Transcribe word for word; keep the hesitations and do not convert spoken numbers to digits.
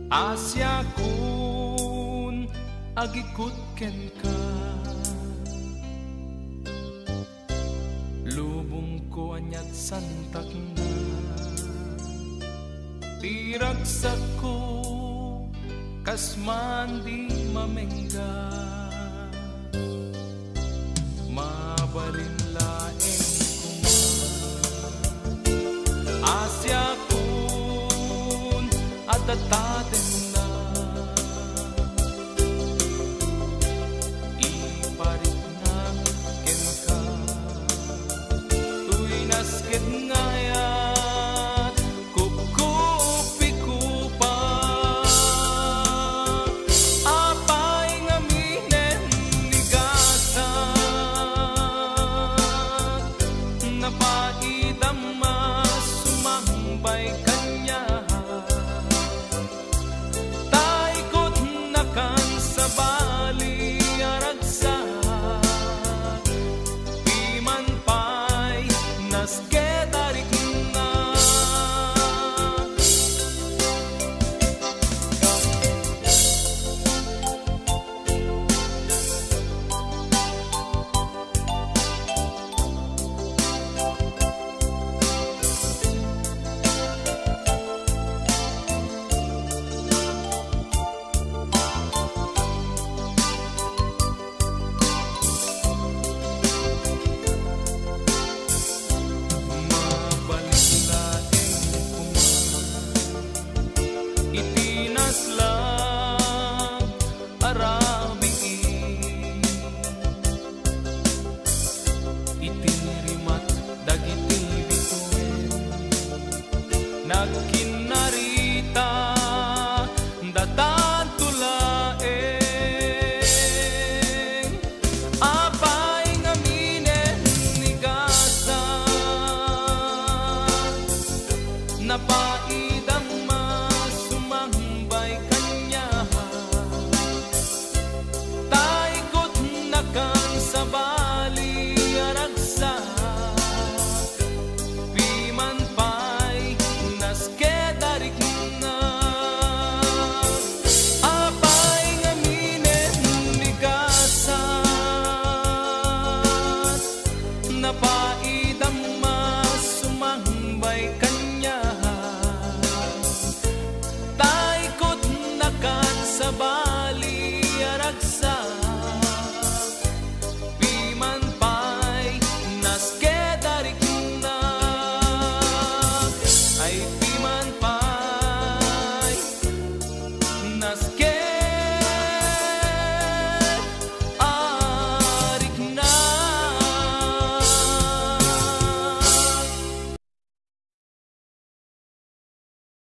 Asiakon, agikut kenka. Lubongko, aniat santakna. Ti ragsakko, kas man di mamengga. Mabalin laeng koma. Asiakon, adda tadenna. Ipariknak kenka. Toy nasket nga ayat, kukupikupak. Apay ngaminen ni gasat? Napaidam a sumangbay kaniak. Ta ikutnakan sabali a ragsak. Piman pay nasket a riknak. Mabalin laeng koma iti nasla a rabii. Iti rimat dagiti bituen, nagkinnarita da tanto laeng. Apay ngaminen ni gasat? Napaidam a sumangbay kaniak. Ta ikutnakan sabali a ragsak. Piman pay nasket a riknak. Apay ngaminen ni gasat? Napaidam a sumangbay kaniak. Ta ikutnakan sabali a ragsak.